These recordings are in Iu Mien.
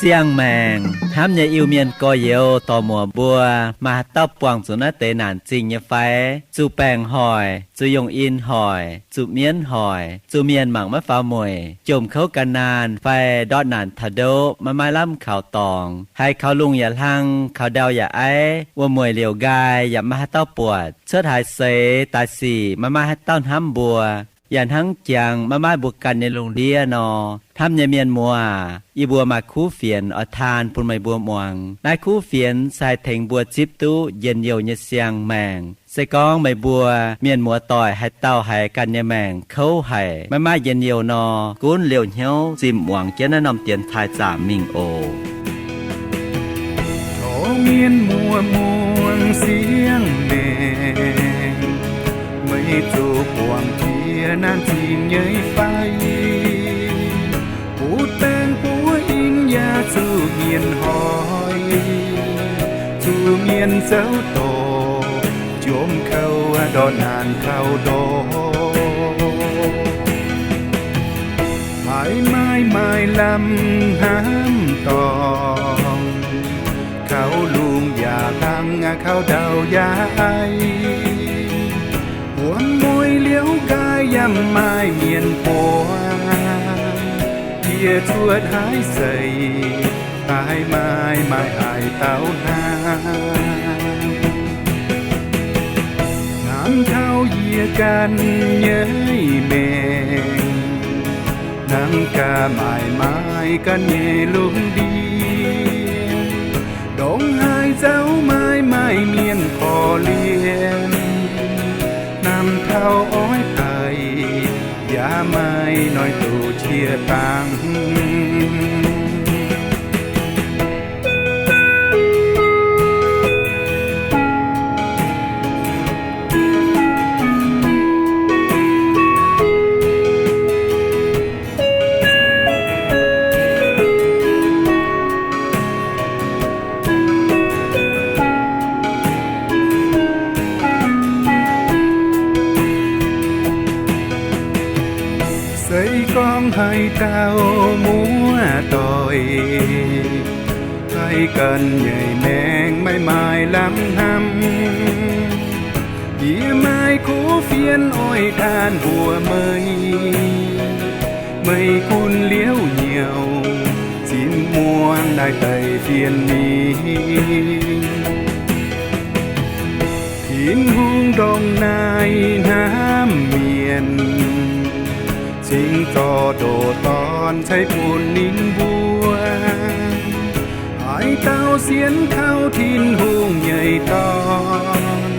Siang-maengc hnamv nyei Iu-Mienh gorx-youz dorc-muoc mbuo, maaih haaix dauh buangh zuqc naaiv deix naanc zingh nyei fai? Zuqc baengc hoic, zuqc yongh in hoic, zuqc mienv hoic, zuqc mienh mangc maiv faaux mueic, jomc kouv gan naanh fai ndortv naanc taux ndoqv maiv maaih lamh kaux dorngx, haiz kaux lungh yaac hlang, kaux ndau yaac aiv, wuom-mueic liouc nqaai yaac maiv maaih haaix dauh buatc, cuotv haaix seix daaih sic maiv maaih haaix dauh hnamv mbuo, yaac hnangv jangx maiv maaih mbuo ganh nyei lungh ndiev nor, hnamv nyei mienh muoz, yie mbuo maaih kuv fienx oix taan bun meih mbuo muangx. Naaiv kuv fienx se haih tengx mbuo zipv duqv njien-youh nyei siang-maengc. Se gorngv meih mbuo mienh muoz-doic haaix dauh haiz ganh nyei maengc kouv haic, maiv maaih njien-youh nor, gunv liouh hnyouv zimh muangx jienv naaiv norm dienx taaih zaamc mingh oc. Tov mienh muoz muangx siang-maengc, meih zoux buangh jiex naanc zingh nyei fai? Butv baengc buov in yaac zuqc mienh hoic, zuqc mienh zouv dorc, jomc kouv ndortv naanc kaux ndortv. Haiz maaih maaih lamh hnamv dorngx, kaux lungh yaac hlang, kaux ndau yaac aiv, wuom-mueic liouc nqaai yaac maaih mienh buangh, yie cuotv haaix seix daaih maaih maaih haaix dauh hnamv. Hnamv taux yie ganh nyei maengc, hnamv gaax maaih maaih ganh nyei lungh ndiev, ndongc haaix zouv maaih maaih mienh korv-lienh, hnamv taux oix daic yaac maaih noic doqc qiex dangx. Se gorngv haaix dauh muoz-doic haiz ganh nyei maengc maiv maaih lamh hnamv, yie maaih kuv fienx oix daanh mbuox meih. Meih gunv liouc hnyouv zinh muangx naaiv deix fienx mingh. Tin-Hungh ndongc naaiv hnamv mienh, cingx zorqv ndoqc Dorn ceix bun ninh mbuo. Haaix dauh sienx kaux Tin-Hungh nyei Dorn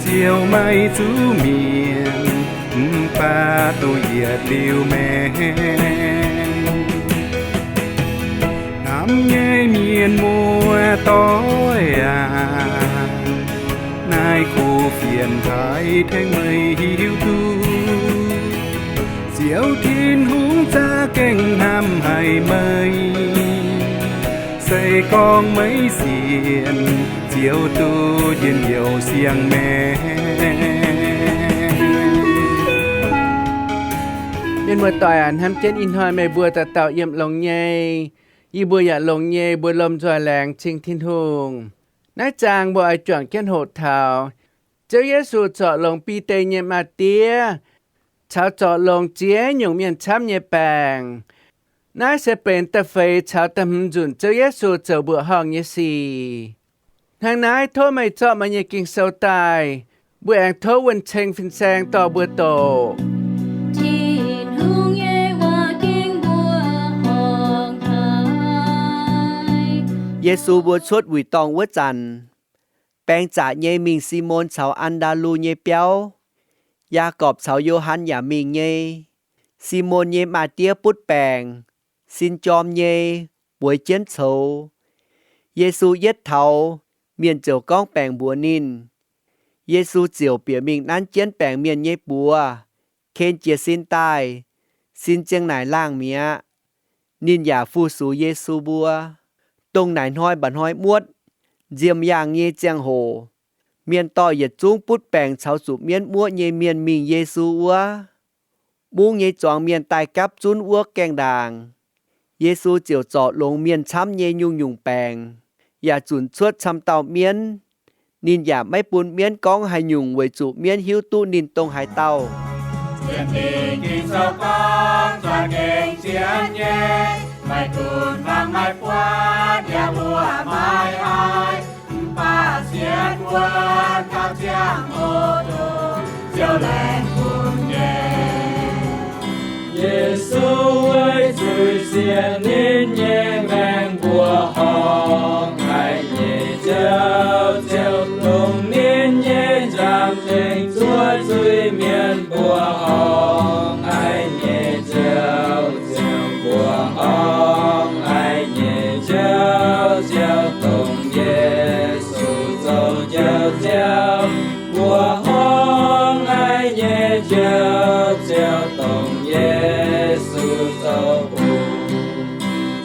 ziouc maiv zuqc mienh, mv baac duqv yietc liuz maengc. Hnamv nyei mienh muoz-doic aac, naaiv kuv fienx haiz tengx meih hiuv duqv, Ziouv Tin-Hungh za'gengh hnamv haic meih. Se gorngv meih sienx, ziouc duqv njien-youh siang-maengc. Mienh muoz-doic aac, hnamv jienv ih hnoi meih mbuo dauh dauh yiem longx nyei. Yie mbuo yaac longx nyei, mbuo lomh nzoih laengz cing Tin-Hungh. Naaiv zaang mbuo oix juangc jienv hoqc taux Ziouv Yesu zorc longx Bide nyei maa-diev caux zorc longx ziex nyungc mienh camv nyei baengc. Naaiv se benx da'feix caux da'hmz nzunc Ziouv Yesu zoux mbuoqc horngh nyei sic. Hnangv naaiv tov meih zorqv meih nyei Ging-Sou daaih. Mbuo aengx tov wuonh ceng fin-saeng dorh mbuo doqc. Tin-Hungh nyei waac-ging mbuoqc horngh haic. Yesu mbuo cuotv wuic dorngh wuov zanc, baeng zaqc nyei mingh Simon caux An^ndaa^lu nyei biauv. Yaagorpc caux Yo^han yaac mingh nyei. Simon nyei maa-diev butv baengc, sin jorm nyei, bueix jienv coux. Yesu yietv taux, mienh ziouc gorngv baengc mbuox ninh. Yesu ziouc bieqc mingh nanv jienv baengc mienh nyei buoz, ken jiez sin daaih. Sin ziang naaic laangh mi'aqv. ninh yaac fu-sux Yesu mbuo. Dongh naaic hnoi mba'hnoi muotv, nziemh yaangh nyei ziangh hoc, mienh dorh yietc zungv butv baengc caux zuqc mienv muoqv nyei mienh mingh Yesu wuov. Mungv nyei zuangx mienh daaih gapv zunv wuov gaengh ndaangc. Yesu ziouc zorc longx mienh camv nyei nyungc-nyungc baengc, yaac zunc cuotv camv dauh mienv. Ninh yaac maiv bun mienv gorngv haaix nyungc weic zuqc mienv hiuv duqv ninh dongh haaix dauh. Sienx Ging-Sou gorngv, za'gengh sienx nyei, maiv dunx fangx maiv buatc, yaac mbuoqc maiv haih. Mv baac sienx wuov dauh ziangh hoc, Ziouv laengz bun nyei. Yesu weic zuiz sienx ninh nyei maengc mbuoqc horngh haic nyei Ziouv, Ziouv dongh ninh nyei nzangc-tengx zuov zuiz mienh mbuoqc horngh haic nyei Ziouv, Ziouv mbuoqc horngh haic nyei Ziouv, Ziouv dongh Yesu zoux Njoux Ziouv, mbuoqc horngh haic nyei Njoux Ziouv dongh Yesu zoux Hungh.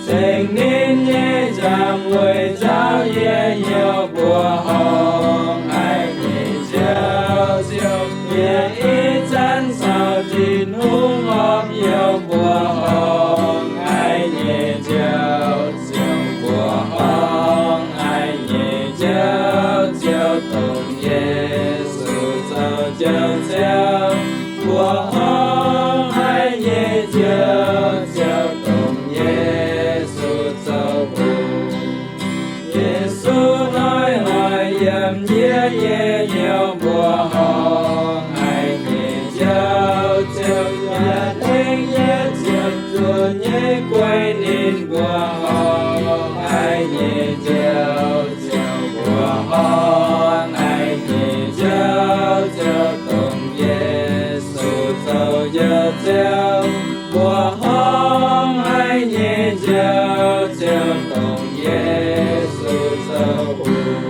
Cingx ninh nyei nzangc weic nzauh yie hnyouv mbuoqc horngh haic nyei Njoux Ziouv, yie ih zanc caux Tin-Hungh horpc hnyouv mbuoqc horngh haic nyei Njoux Ziouv, mbuoqc horngh haic nyei Njoux Ziouv dongh Yesu zoux Njoux Ziouv, mbuoqc horngh haic nyei Njoux Ziouv dongh Yesu zoux Hungh. Yesu hnoi-hnoi yiem yie nyei hnyouv mbuoqc horngh haic nyei Njoux Ziouv, yaac tengx yie ziepc zuoqc nyei guei ninh mbuoqc horngh haic nyei Njoux Ziouv, mbuoqc horngh haic nyei Njoux Ziouv dongh Yesu zoux Njoux Ziouv, mbuoqc horngh haic nyei Njoux Ziouv dongh Yesu zoux Hungh.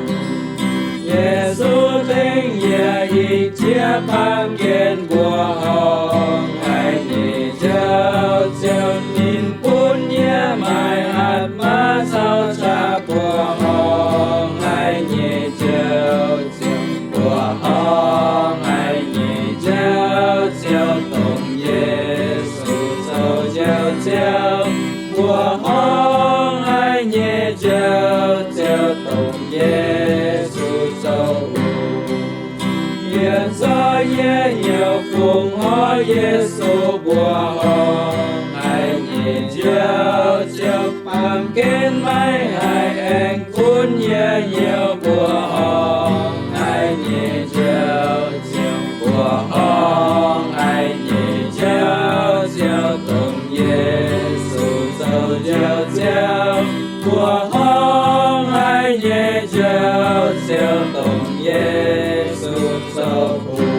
Yesu tengx yie ih jiex baamh gen mbuoqc horngh haic nyei Njoux Ziouv, ninh bun yie maaih hatc maaz caux qaqv mbuoqc horngh haic nyei Njoux Ziouv, mbuoqc horngh haic nyei Njoux Ziouv dongh Yesu zoux Njoux Ziouv, mbuoqc horngh haic nyei Njoux Ziouv dongh Yesu zoux Hungh. Yie zorqv yie hnyouv fungx horv Yesu mbuoqc horngh haic nyei Njoux Ziouv, baamh gen maiv haih aengx gunv yie hnyouv mbuoqc horngh haic nyei Njoux Ziouv, mbuoqc horngh haic nyei Njoux Ziouv dongh Yesu zoux Njoux Ziouv, mbuoqc horngh haic nyei Njoux Ziouv dongh Yesu zoux Hungh.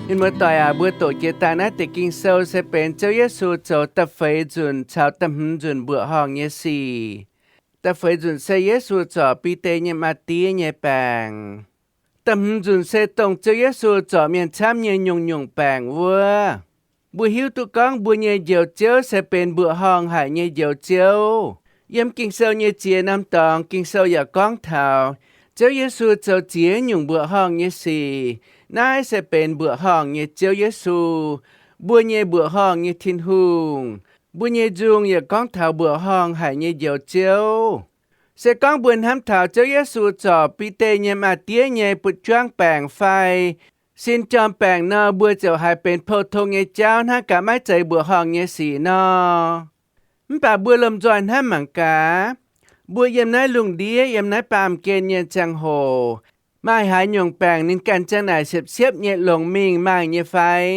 Mienh muoz-doic aac, mbuo doqc jiex daaih naaiv deix Ging-Sou se benx Ziouv Yesu zoux da'feix nzunc caux da'hmz nzunc mbuoqc horngh nyei sic. Da'feix nzunc se Yesu zorc Bide nyei maa-diev nyei baengc. Da'hmz nzunc se dongh Ziouv Yesu zorc mienh camv nyei nyungc-nyungc baengc wuov. Mbuo hiuv duqv gorngv mbuo nyei Njoux Ziouv se benx mbuoqc horngh haic nyei Njoux Ziouv. Yiem Ging-Sou nyei ziex norm dorngx, Ging-Sou yaac gorngv taux Ziouv Yesu zoux ziex nyungc mbuoqc horngh nyei sic. Naaiv se benx mbuoqc horngh nyei Ziouv Yesu, mbuo nyei mbuoqc horngh nyei Tin-Hungh. Mbuo nyei nzung yaac gorngv taux mbuoqc horngh haic nyei Njoux Ziouv. Se gorngv mbuo hnamv taux Ziouv Yesu zorc Bide nyei maa-diev nyei butv juangv baengc fai sin jorm baengc nor, mbuo ziouc haiz benx pou-tong nyei jauv hnangv gaax, maiv zeiz mbuoqc horngh nyei sic nor. Mv baac mbuo lomh nzoih hnamv mangc gaax, mbuo yiem naaiv lungh ndiev, yiem naaiv baamh gen nyei ziangh hoc, maaih haaix nyungc baengc ninh ganh ziang naaic siepv-siepv nyei longx mingh maaih nyei fai?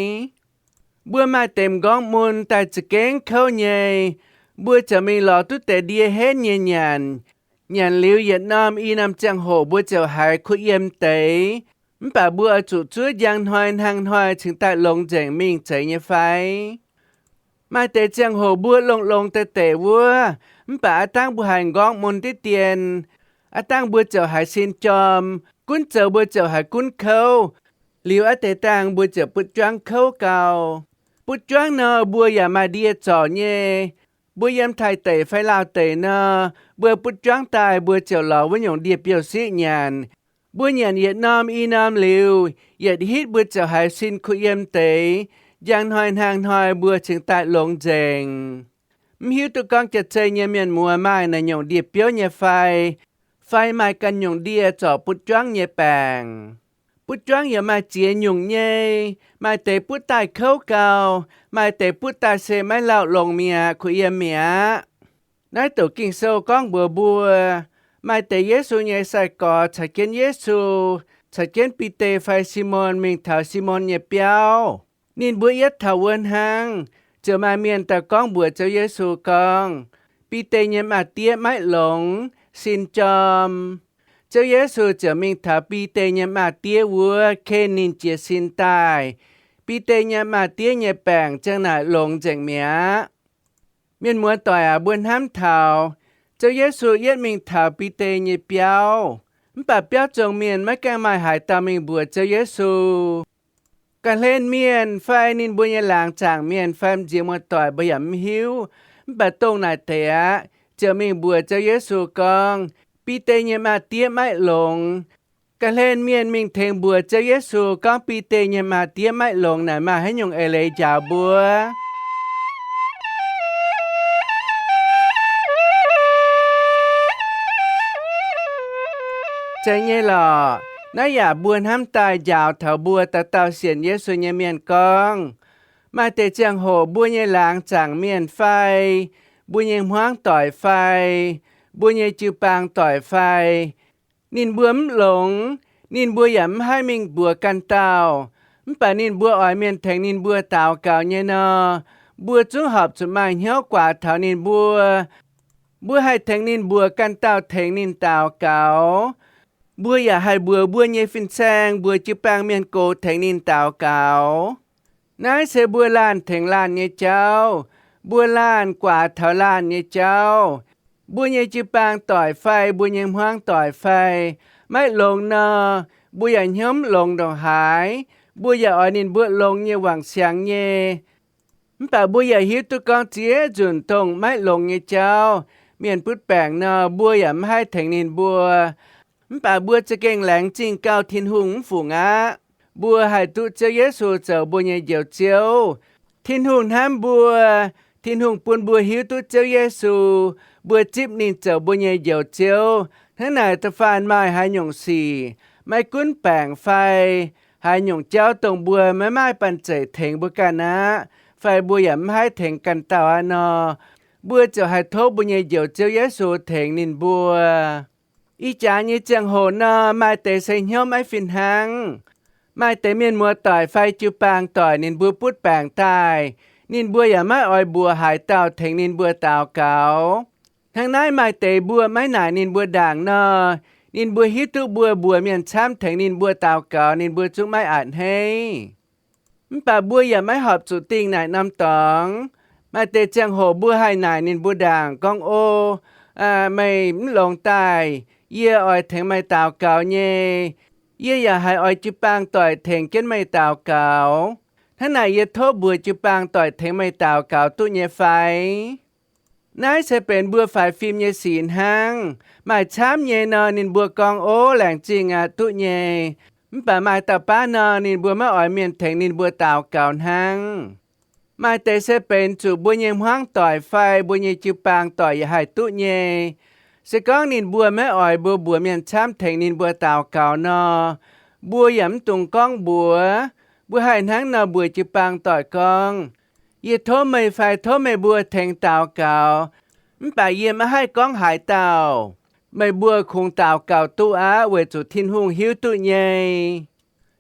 Mbuo maaih deix m'nqorngv mun daaih za'gengh kouv nyei, mbuo ziouc mingh lorz duqv deix ndie henv nyei nyanc. Nyanc liuz yietc norm i norm ziangh hoc mbuo ziouc haiz kuh yiem deix. Mv baac mbuo oix zuqc zuov njang hnoi hnangv hnoi cingx daaih longx nzengc mingh zeiz nyei fai? Maaih deix ziangh hoc mbuo longx-longx deix deix wuov, mv baac aav dangv mbuo haiz m'nqorngv mun diqv dien, aav dangv mbuo ziouc haiz sin jorm, gunv zoux mbuo ziouc haiz gunv kouv. Liuz aav deix dangh mbuo ziouc butv juangv kouv gau. Butv juangv nor, mbuo yaac maaih ndie zorc nyei. Mbuo yiem Taiv deic fai Laauh deic nor, mbuo butv juangv daaih mbuo ziouc lorz wuov nyungc ndie-biouv siqv nyanc. Mbuo nyanc yietc norm i norm liuz, yietc hitv mbuo ziouc haiz sin kuh yiem deix. Njang hnoi hnaangx hnoi mbuo cingx daaih longx nzengc. Mv hiuv duqv gorngv jaav-zei nyei mienh muoz maaih naaiv nyungc ndie-biouv nyei fai, fai maaih ganh nyungc ndie zorc butv juangv nyei baengc. Butv juangv yaac maaih ziex nyungc nyei. Maaih deix butv daaih kouv gau, maaih deix butv daaih se maiv lauh longx mi'aqv, kuh yiem mi'aqv. Naaiv douc Ging-Sou gorngv mbuox mbuo, maaih deix Yesu nyei sai-gorx caux jienv Yesu, caux jienv Bide fai Simon mingh taux Simon nyei biauv. Ninh mbuo yietv taux wuov hnangv, ziouc maaih mienh daaih gorngv mbuox Ziouv Yesu gorngv, Bide nyei maa-diev maiv longx, sin jorm. Ziouv Yesu ziouc mingh taux Bide nyei maa-diev wuov, ken ninh jiez sin daaih. Bide nyei maa-diev nyei baengc ziang naaic longx nzengc mi'aqv. Mienh muoz-doic aac, mbuo hnamv taux Ziouv Yesu yietv mingh taux Bide nyei biauv, mv baac biauv zong mienh maiv gaengh maaih haaix dauh mingh mbuox Ziouv Yesu. Ga'hlen mienh fai ninh mbuo nyei laangz zaangc mienh fai m'nziex muoz-doic mbuo yaac mv hiuv. Mv baac dongh naaic deix aqv, ziouc mingh mbuox Ziouv Yesu gorngv, Bide nyei maa-diev maiv longx. Ga'hlen mienh mingh tengx mbuox Ziouv Yesu gorngv Bide nyei maa-diev maiv longx naaic maaih haaix nyungc eix leiz njaaux mbuo? Zeiz nyei lorqc. Naaiv yaac mbuo hnamv daaih njaaux taux mbuo dauh dauh sienx Yesu nyei mienh gorngv, maaih deix ziangh hoc mbuo nyei laangz zaangc mienh fai, mbuo nyei hmuangv doic fai, mbuo nyei jiu-baang doic fai, ninh mbuo mv longx, ninh mbuo yaac mv haih mingh mbuox ganh dauh. Mv baac ninh mbuo oix mienh tengx ninh mbuo daux gaux nyei nor, mbuo zungv horpc zuqc maaih hnyouv guaax taux ninh mbuo. Mbuo haih tengx ninh mbuox ganh dauh tengx ninh daux gaux. Mbuo yaac haih mbuox mbuo nyei fin-saeng, mbuox jiu-baang mienh gox tengx ninh daux gaux. Naaiv se mbuo laanh tengx laanh nyei jauv. Mbuo laanh guaax taux laanh nyei jauv. Mbuo nyei jiu-baang doic fai mbuo nyei hmuangv doic fai maiv longx nor, mbuo yaac hnyouv mv longx ndongc haaix. Mbuo yaac oix ninh mbuo longx nyei wangc siangx nyei. Mv baac mbuo yaac hiuv duqv gorngv ziex nzunc dongh maiv longx nyei jauv, mienh butv baengc nor, mbuo yaac mv haih tengx ninh mbuo. Mv baac mbuo za'gengh laengz zingh gauh Tin-Hungh mv fungc aqv. Mbuo haih duqv Ziouv Yesu zoux mbuo nyei Njoux Ziouv. Tin-Hungh hnamv mbuo. Tin-Hungh bun mbuo hiuv duqv Ziouv Yesu. Mbuo zipv ninh zoux mbuo nyei Njoux Ziouv. Hnangv naaic, da'faanh maaih haaix nyungc sic, maiv gunv baengc fai haaix nyungc jauv, dongh mbuo maiv maaih banh zeic tengx mbuo ganh aqv, fai mbuo yaac mv haih tengx ganh dauh aqv nor, mbuo ziouc haih tov mbuo nyei Njoux Ziouv Yesu tengx ninh mbuo. Ih jaax nyei ziangh hoc nor, maaih deix se hnyouv maiv fih hnangv. Maaih deix mienh muoz-doic fai jiu-baang doic ninh mbuo butv baengc daaih, ninh mbuo yaac maiv oix mbuox haaix dauh tengx ninh mbuo daux gaux. Hnangv naaiv, maaih deix mbuo maiv naaic ninh mbuo ndaangc nor, ninh mbuo hiuv duqv mbuo mbuox mienh camv tengx ninh mbuo daux gaux, ninh mbuo zungv maiv a'hneiv. Mv baac mbuo yaac maiv horpc zuqc dingh naaic norm dorngx. Maaih deix ziangh hoc mbuo haih naaic ninh mbuo ndaangc gorngv, O, meih mv longx daaih. Yie oix tengx meih daux gaux nyei. Yie yaac haiz oix jiu-baang doic tengx jienv meih daux gaux. Hnangv naaic yie tov mbuox jiu-baang doic tengx meih daux gaux duqv nyei fai? Naaiv se benx mbuo faix fim nyei sic hnangv. Maaih camv nyei nor, ninh mbuo gorngv, O, laengz zingh aqv, duqv nyei. Mv baac maaih dauh baav nor, ninh mbuo maiv oix mienh tengx ninh mbuo daux gaux hnangv. Maaih deix se benx zuqc mbuo nyei hmuangv doic fai mbuo nyei jiu-baang doic yaac haih duqv nyei. Se gorngv ninh mbuo maiv oix mbuo mbuox mienh camv tengx ninh mbuo daux gaux nor, mbuo yaac mv dungx gorngv mbuox. Mbuo haih hnangv nor mbuox jiu-baang doic gorngv, Yie tov meih fai tov meih mbuo tengx daux gaux, mv baac yie maiv haih gorngv haaix dauh. Meih mbuo kungx daux gaux duqv aqv, weic zuqc Tin-Hungh hiuv duqv nyei.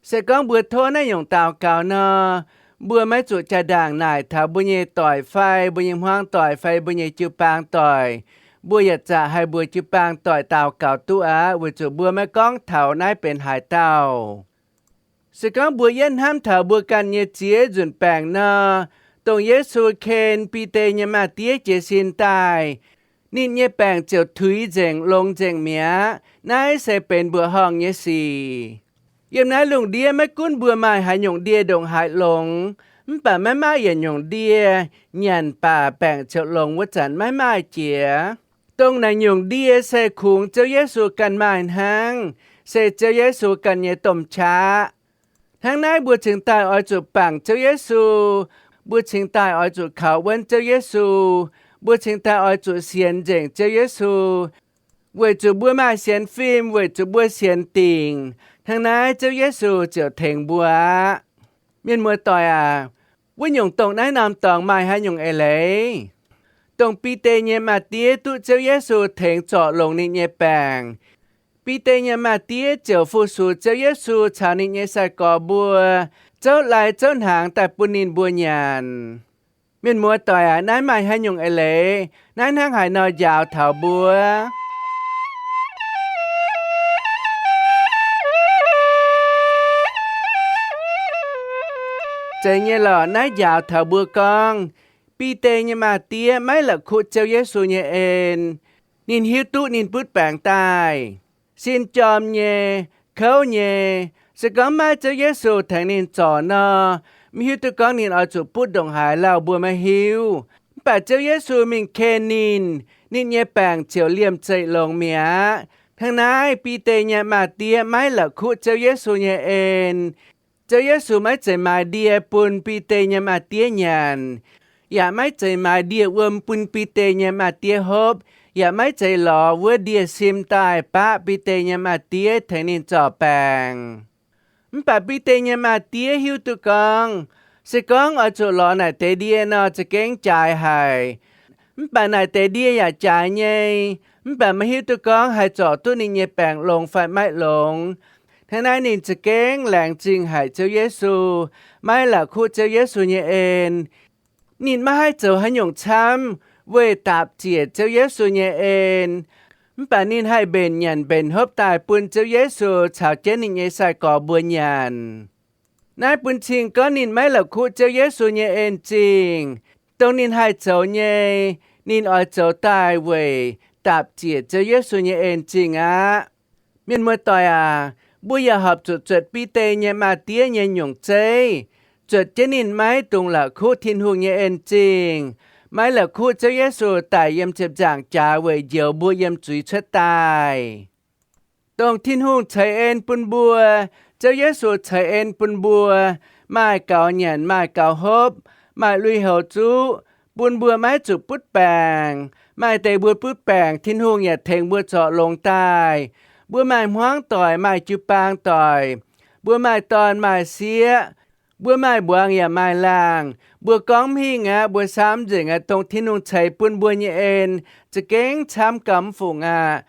Se gorngv mbuo tov naaiv nyungc daux gaux nor, mbuo maiv zuqc jaa-ndaangc naaic taux mbuo nyei doic fai mbuo nyei hmuangv doic fai mbuo nyei jiu-baang doic. Mbuo yaac zaqc haih mbuox jiu-baang doic daux gaux duqv aqv, weic zuqc mbuo maiv gorngv taux naaiv benx haaix dauh. Se gorngv mbuo yietv hnamv taux mbuo ganh nyei ziex nzunc baengc nor, dongh Yesu ken Bide nyei maa-diev jiez sin daaih, ninh nyei baengc ziouc tuix nzengc, longx nzengc mi'aqv. Naaiv se benx mbuoqc horngh nyei sic. Yiem naaiv lungh ndiev maiv gunv mbuo maaih haaix nyungc ndie-ndongc haaix longx, Mv baac maiv maaih yietc nyungc ndie nyanc baac baengc ziouc longx wuov zanc maiv maaih jiex. Dongh naaic nyungc ndie se kungx Ziouv Yesu ganh maaih hnangv, se Ziouv Yesu ganh nyei domh qaqv. Hnangv naaiv mbuo cingx daaih oix zuqc bangc Ziouv Yesu, mbuo cingx daaih oix zuqc kaux wuonv Ziouv Yesu, mbuo cingx daaih oix zuqc sienx nzengc Ziouv Yesu, weic zuqc mbuo maaih sienx fim, weic zuqc mbuo sienx dingc. Hnangv naaiv Ziouv Yesu ziouc tengx mbuo aqv. Mienh muoz-doic aac, wuov nyungc dongh naaiv norm dorngx maaih haaix nyungc eix leiz? Dongh Bide nyei maa-diev duqv Ziouv Yesu tengx zorc longx ninh nyei baengc, Bide nyei maa-diev ziouc fu-sux Ziouv Yesu caux ninh nyei sai-gorx mbuo zouv lai zouv hnaangx daaih bun ninh mbuo nyanc. Mienh muoz-doic aac, naaiv maaih haaix nyungc eix leiz? Naaiv hnangv haaix nor njaaux taux mbuo? Zeiz nyei lorqc, naaiv njaaux taux mbuo gorngv, Bide nyei maa-diev maiv la'kuqv Ziouv Yesu nyei en. Ninh hiuv duqv ninh butv baengc daaih, sin jorm nyei, kouv nyei. Se gorngv maiv Ziouv Yesu tengx ninh zorc nor, maiv hiuv duqv gorngv ninh oix zuqc butv ndongc haaix lauh mbuo maiv hiuv. Mv baac Ziouv Yesu mingh ken ninh, ninh nyei baengc ziouc liemh zeih longx mi'aqv. Hnangv naaiv Bide nyei maa-diev maiv la'kuqv Ziouv Yesu nyei en. Ziouv Yesu maiv zeiz maaiz ndie bun Bide nyei maa-diev nyanc, yaac maiv zeiz maaiz ndie-wuom bun Bide nyei maa-diev hopv, yaac maiv zeiz lorz wuov ndie-sim daaih baqv Bide nyei maa-diev tengx ninh zorc baengc. Mv baac Bide nyei maa-diev hiuv duqv gorngv, se gorngv oix zuqc lorz naaic deix ndie nor, za'gengh jaaix haic. Mv baac naaic deix ndie yaac jaaix nyei, mv baac maiv hiuv duqv gorngv haih zorc duqv ninh nyei baengc longx fai maiv longx. Hnangv naaiv ninh za'gengh laengz zingh haic Ziouv Yesu, maiv la'kuqv Ziouv Yesu nyei en. Ninh maiv haih zoux haaix nyungc camv weih daapc ziec Ziouv Yesu nyei en. Mv baac ninh haih mbenc nyanc mbenc hopv daaih bun Ziouv Yesu caux jienv ninh nyei sai-gorx mbuo nyanc. Naaiv bun cing gorngv ninh maiv la'kuqv Ziouv Yesu nyei en-zingh. Dongh ninh haih zoux nyei, ninh oix zoux daaih weic daapc ziec Ziouv Yesu nyei en-zingh aqv. Mienh muoz-doic aac, mbuo yaac horpc zuqc zuotc Bide nyei maa-diev nyei nyungc zeiv, zuotc jienv ninh maiv dungx la'kuqv Tin-Hungh nyei en-zingh, maiv la'kuqv Ziouv Yesu daic yiem ziepc nzaangc jaax weic njoux mbuo yiem zuiz cuotv daaih. Dongh Tin-Hungh ceix en bun mbuo, Ziouv Yesu ceix en bun mbuo, maaih gaux nyanc, maaih gaux hopv, maaih lui-houx zuqv, bun mbuo maiv zuqc butv baengc. Maaih deix mbuo butv baengc, Tin-Hungh yaac tengx mbuo zorc longx daaih. Mbuo maaih hmuangv doic, maaih jiu-baang doic, mbuo maaih dorn maaih sieqv, mbuo maaih mbuangz yaac maaih laangh, mbuo gorngv mv hingh aqv, mbuo saamv nzengc aqv. Dongh Tin-Hungh ceix bun mbuo nyei en za'gengh camv gauh mv fungc aqv.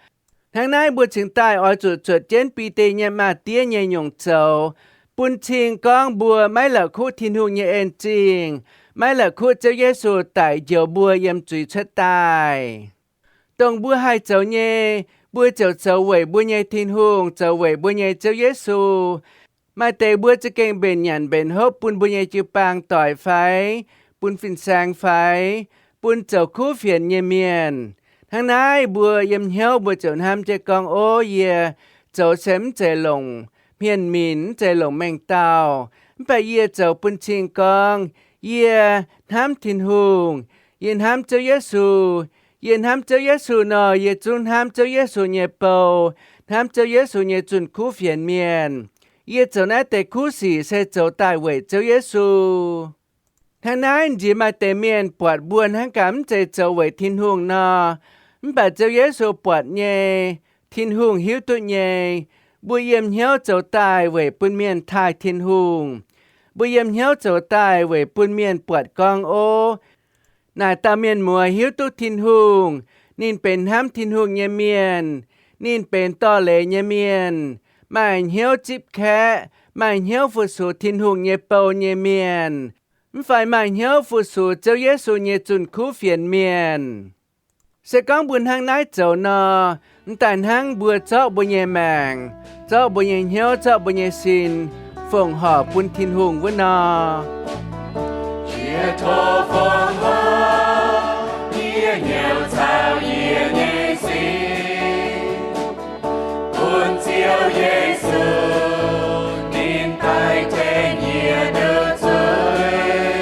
Hnangv naaiv mbuo cingx daaih oix zuqc zuotc jienv Bide nyei maa-diev nyei nyungc zoux, bun cing gorngv mbuo maiv la'kuqv Tin-Hungh nyei en-zingh, maiv la'kuqv Ziouv Yesu daic njoux mbuo yiem zuiz cuotv daaih. Dongh mbuo haih zoux nyei, mbuo ziouc zoux weic mbuo nyei Tin-Hungh, zoux weic mbuo nyei Ziouv Yesu. Maaih deix mbuo za'gengh mbenc nyanc mbenc hopv bun mbuo nyei jiu-baang doic fai bun fin-saeng fai bun zoux kuv fienx nyei mienh. Hnangv naaiv mbuo yiem hnyouv mbuo ziouc hnamv jienv gorngv, ov, yie zoux se mv zeiz longc hmien minc, mv zeiz longc mengh dauh, mv baac yie zoux bun cing gorngv yie hnamv Tin-Hungh, yie hnamv Ziouv Yesu. Yie hnamv Ziouv Yesu nor, yie zungv hnamv Ziouv Yesu nyei bou, hnamv Ziouv Yesu nyei zunh kuv fienx mienh. Yie zoux naaiv deix kuv sic se zoux daaih weic Ziouv Yesu. Hnangv naaiv nziex maaih deix mienh buatc mbuo hnangv gaax mv zeiz zoux weic Tin-Hungh nor, mv baac Ziouv Yesu buatc nyei, Tin-Hungh hiuv duqv nyei. Mbuo yiem hnyouv zoux daaih weic bun mienh taaih Tin-Hungh. Mbuo yiem hnyouv zoux daaih weic bun mienh buatc gorngv, ov, naaic dauh mienh muoz hiuv duqv Tin-Hungh, ninh benx hnamv Tin-Hungh nyei mienh, ninh benx dorh leiz nyei mienh, maaih hnyouv zipv kaeqv, maaih hnyouv fu-sux Tin-Hungh nyei bou nyei mienh, mv fai maaih hnyouv fu-sux Ziouv Yesu nyei zunh kuv fienx mienh. Se gorngv mbuo hnangv naaiv zoux nor, m'daaih hnangv mbuo zorqv mbuo nyei maengc, zorqv mbuo nyei hnyouv, zorqv mbuo nyei sin, fongc horc bun Tin-Hungh wuov nor. Jiex tov fongc horc, yie hnyouv caux yie nyei sin, bun Ziouv Yesu ninh daaih tengx yie duqv zuiz.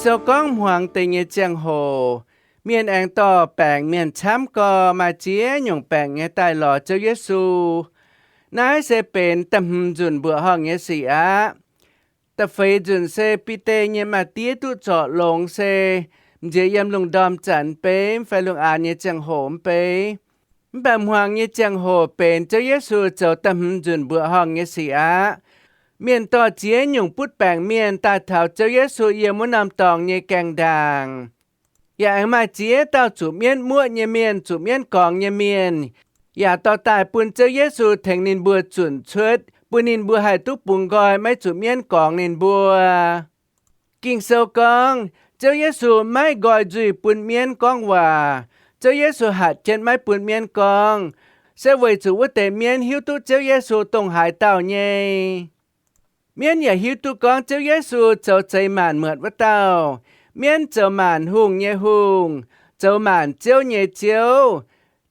Zoux gorngv hmuangx deix nyei ziangh hoc, mienh aengx dorh baengc mienh camv gorx, maaih ziex nyungc baengc nyei daaih lorz Ziouv Yesu. Naaiv se benx da'hmz nzunc mbuoqc horngh nyei sic aqv. Da'feix nzunc se Bide nyei maa-diev duqv zorc longx se nziex yiem lungh ndorm zanc mbeix fai lungh aanx nyei ziangh hoc mbeix. Mv baac hmuangx nyei ziangh hoc benx Ziouv Yesu zoux da'hmz nzunc mbuoqc horngh nyei sic aqv. Mienh dorh ziex nyungc butv baengc mienh daaih taux Ziouv Yesu yiem wuov norm dorngx nyei gaengh ndaangc. Yaac aengx maaih ziex dauh zuqc mienv muoqv nyei mienh, zuqc mienv gorngx nyei mienh, yaac dorh daaih bun Ziouv Yesu tengx ninh mbuo zunc cuotv, bun ninh mbuo haih duqv bungx nqoi, maiv zuqc mienv gorngx ninh mbuo. Ging-Sou gorngv, Ziouv Yesu maiv nqoi nzuih bun mienv gorngv waac. Ziouv Yesu hatc jienv maiv bun mienv gorngv, se weic zuqc wuov deix mienv hiuv duqv Ziouv Yesu dongh haaix dauh nyei. Mienv yaac hiuv duqv gorngv Ziouv Yesu zoux zeix maanc muotc wuov dauh. Mienv zoux maanc hungh nyei Hungh, zoux maanc ziouv nyei Ziouv,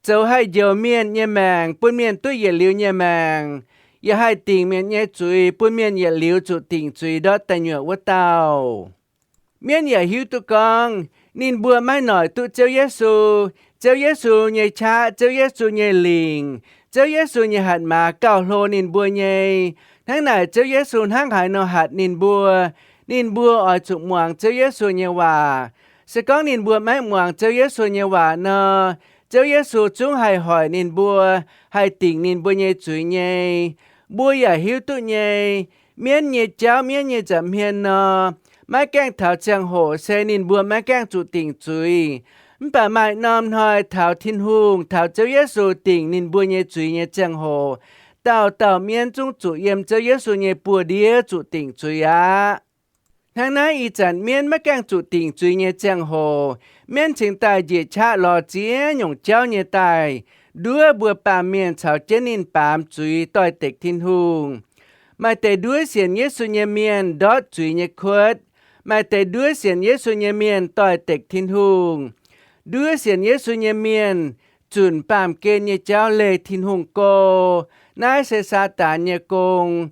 zoux haih njoux mienh nyei maengc, bun mienh duqv yietc liuz nyei maengc, yaac haih dingc mienh nyei zuiz, bun mienh yietc liuz zuqc dingc zuiz ndortv deic nyuoqc wuov dauh. Mienv yaac hiuv duqv gorngv ninh mbuo maiv noic duqv Ziouv Yesu. Ziouv Yesu nyei qaqv, Ziouv Yesu nyei lingc, Ziouv Yesu nyei hatc maaz gauh hlo ninh mbuo nyei. Hnangv naaic Ziouv Yesu hnangv haaix nor hatc ninh mbuo, ninh mbuo oix zuqc muangx Ziouv Yesu nyei waac. Se gorngv ninh mbuo maiv muangx Ziouv Yesu nyei waac nor, Ziouv Yesu zungv haih hoic ninh mbuo, haih dingc ninh mbuo nyei zuiz nyei. Mbuo yaac hiuv duqv nyei, mienv nyei jauv, mienv nyei nza'hmien nor, maiv gaengh taux ziangh hoc se ninh mbuo maiv gaengh zuqc dingc zuiz. Mv baac maaih norm hnoi taux Tin-Hungh, taux Ziouv Yesu dingc ninh mbuo nyei zuiz nyei ziangh hoc, dauh dauh mienv zungv zuqc yiem Ziouv Yesu nyei buoz-ndiev zuqc dingc zuiz aqv. Hnangv naaiv ih zanc mienv maiv gaengh zuqc dingc zuiz nyei ziangh hoc, mienv cingx daaih njiec qaqv lorz ziex nyungc jauv nyei daaih nduov mbuo baamh mienh caux jienv ninh baamz zuiz doix-dekc Tin-Hungh. Maaih deix nduov sienx Yesu nyei mienh ndortv zuiz nyei kuotv. Maaih deix nduov sienx Yesu nyei mienh doix-dekc Tin-Hungh. Nduov sienx Yesu nyei mienh zunc baamh gen nyei jauv leih Tin-Hungh go. Naaiv se Saadaan nyei gong.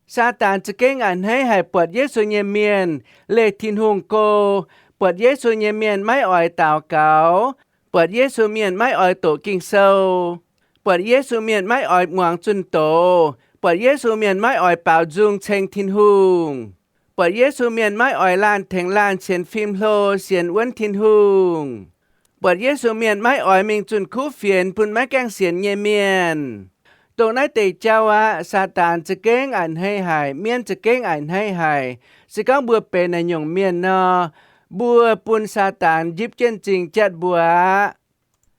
Saadaan za'gengh a'hneiv haic buatc Yesu nyei mienh leih Tin-Hungh go, buatc Yesu nyei mienh maiv oix daux gaux, buatc Yesu mienh maiv oix doqc Ging-Sou, buatc Yesu mienh maiv oix muangx zunh doz, buatc Yesu mienh maiv oix baaux nzung ceng Tin-Hungh, buatc Yesu mienh maiv oix laanh tengx laanh sienx fim hlo, sienx wuonv Tin-Hungh, buatc Yesu mienh maiv oix mingh zunh kuv fienx bun maiv gaengh sienx nyei mienh. Dongh naaiv deix jauv aqv, Saadaan za'gengh a'hneiv haic, mienv za'gengh a'hneiv haic. Se gorngv mbuo benx naaiv nyungc mienh nor, mbuo bun Saadaan njipv jienv m'zing jatv mbuo aqv.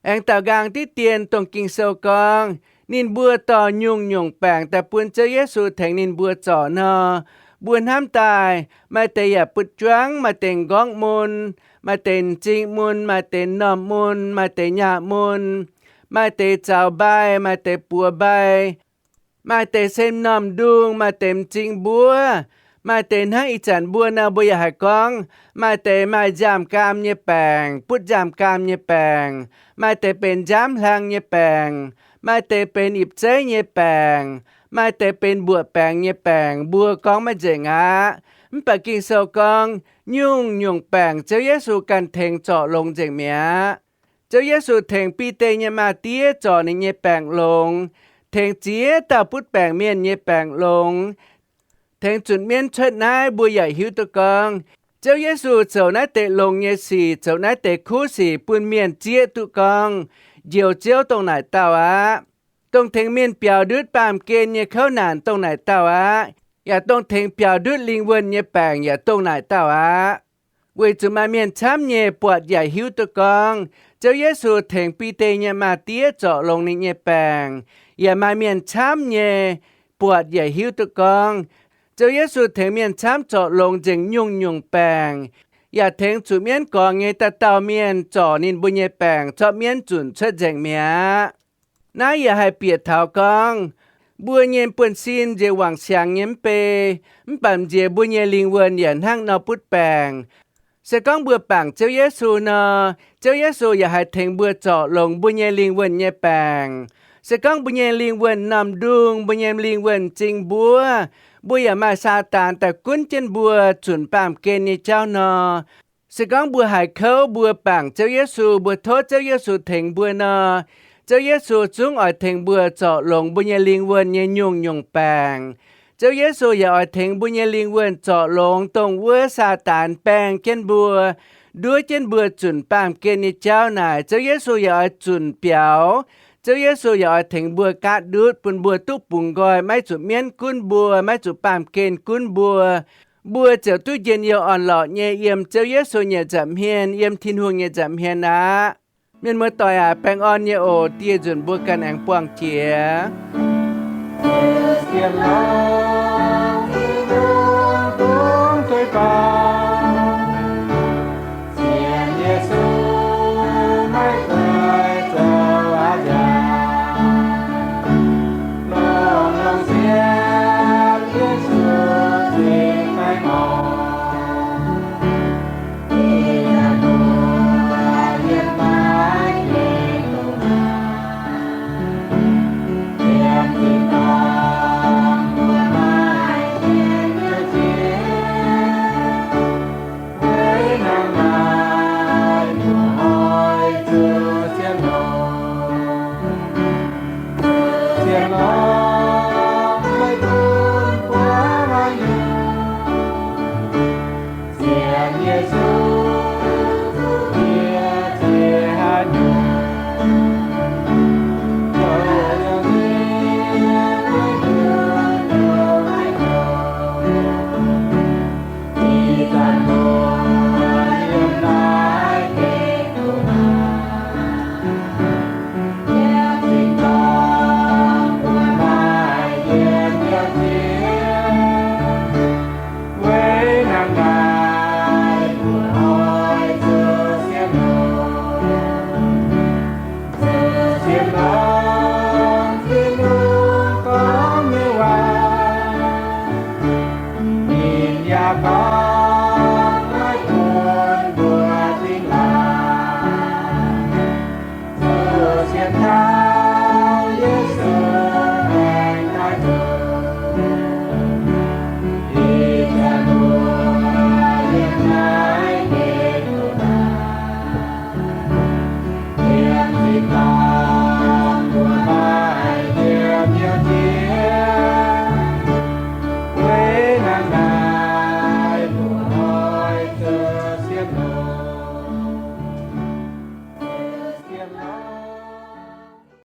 Aengx daaux nqaang diqv dien dongh Ging-Sou gorngv, ninh mbuo dorh nyungc-nyungc baengc daaih bun Ziouv Yesu tengx ninh mbuo zorc nor, mbuo hnamv daaih, maaih deix yaac butv juangv, maaih deix m'nqorngv mun, maaih deix m'zing mun, maaih deix m'normh mun, maaih deix nyaah mun, maaih deix zaux mbai, maaih deix buoz mbai, maaih deix se m'normh ndung, maaih deix m'zing mbuov, maaih deix hnangv ih zanc mbuo nor, mbuo yaac haih gorngv, maaih deix maaih nziaamv-gaam nyei baengc, butv nziaamv-gaam nyei baengc, maaih deix benx nziaamv hlang nyei baengc, maaih deix benx ipv zeiv nyei baengc, maaih deix benx mbuoqc baengx nyei baengc, mbuo gorngv maiv nzengc aqv. Mv baac Ging-Sou gorngv, nyungc-nyungc baengc Ziouv Yesu ganh tengx zorc longx nzengc mi'aqv. Ziouv Yesu tengx Bide nyei maa-diev zorc ninh nyei baengc longx, tengx ziex dauh butv baengc mienh nyei baengc longx, tengx zunc mienv cuotv naaiv, mbuo yaac hiuv duqv gorngv, Ziouv Yesu zoux naaiv deix longx nyei sic, zoux naaiv deix kuv sic bun mienh zieqv duqv gorngv, Njoux Ziouv dongh naaic dauh aqv. Dongh tengx mienh biaux ndutv baamh gen nyei kouv naanc dongh naaic dauh aqv. Yaac dongh tengx biaux ndutv lingh wuonh nyei baengc yaac dongh naaic dauh aqv. Weic zuqc maaih mienh camv nyei buatc yaac hiuv duqv gorngv, Ziouv Yesu tengx Bide nyei maa-diev zorc longx ninh nyei baengc. Yaac maaih mienh camv nyei buatc yaac hiuv duqv gorngv, Ziouv Yesu tengx mienh camv zorc longx nzengc nyungc-nyungc baengc, yaac tengx zuqc mienv gorngx nyei dauh dauh mienh zorc ninh mbuo nyei baengc, zorqv mienv zunc cuotv nzengc mi'aqv. Naaiv yaac haih bieqc taux gorngv, mbuo nyei buonv-sin nziex wangc siangx nyei mv bei, mv baac nziex mbuo nyei lingh wuonh yaac hnangv nor butv baengc. Se gorngv mbuo bangc Ziouv Yesu nor, Ziouv Yesu yaac haih tengx mbuo zorc longx mbuo nyei lingh wuonh nyei baengc. Se gorngv mbuo nyei lingh wuonh m'normh ndungh, mbuo nyei lingh wuonh m'zing mbuov, mbuo yaac maaih Saadaan daaih gunv jienv mbuo zunc baamh gen nyei jauv nor, se gorngv mbuo haiz kouv, mbuo bangc Ziouv Yesu, mbuo tov Ziouv Yesu tengx mbuo nor, Ziouv Yesu zungv oix tengx mbuo zorc longx mbuo nyei lingh wuonh nyei nyungc-nyungc baengc. Ziouv Yesu yaac oix tengx mbuo nyei lingh wuonh zorc longx dongh wuov Saadaan baeng jienv mbuo, nduov jienv mbuo zunc baamh gen nyei jauv naaic. Ziouv Yesu yaac oix zunc biaux. Ziouv Yesu yaac oix tengx mbuo gaatv ndutv, bun mbuo duqv bungx nqoi, maiv zuqc mienv gunv mbuo, maiv zuqc baamh gen gunv mbuo. Mbuo ziouc duqv njien-youh orn-lorqc nyei yiem Ziouv Yesu nyei nza'hmien, yiem Tin-Hungh nyei nza'hmien aqv. Mienh muoz-doic aac, baengh orn nyei oc. Dieh nzunc mbuo ganh aengx buangh jiex.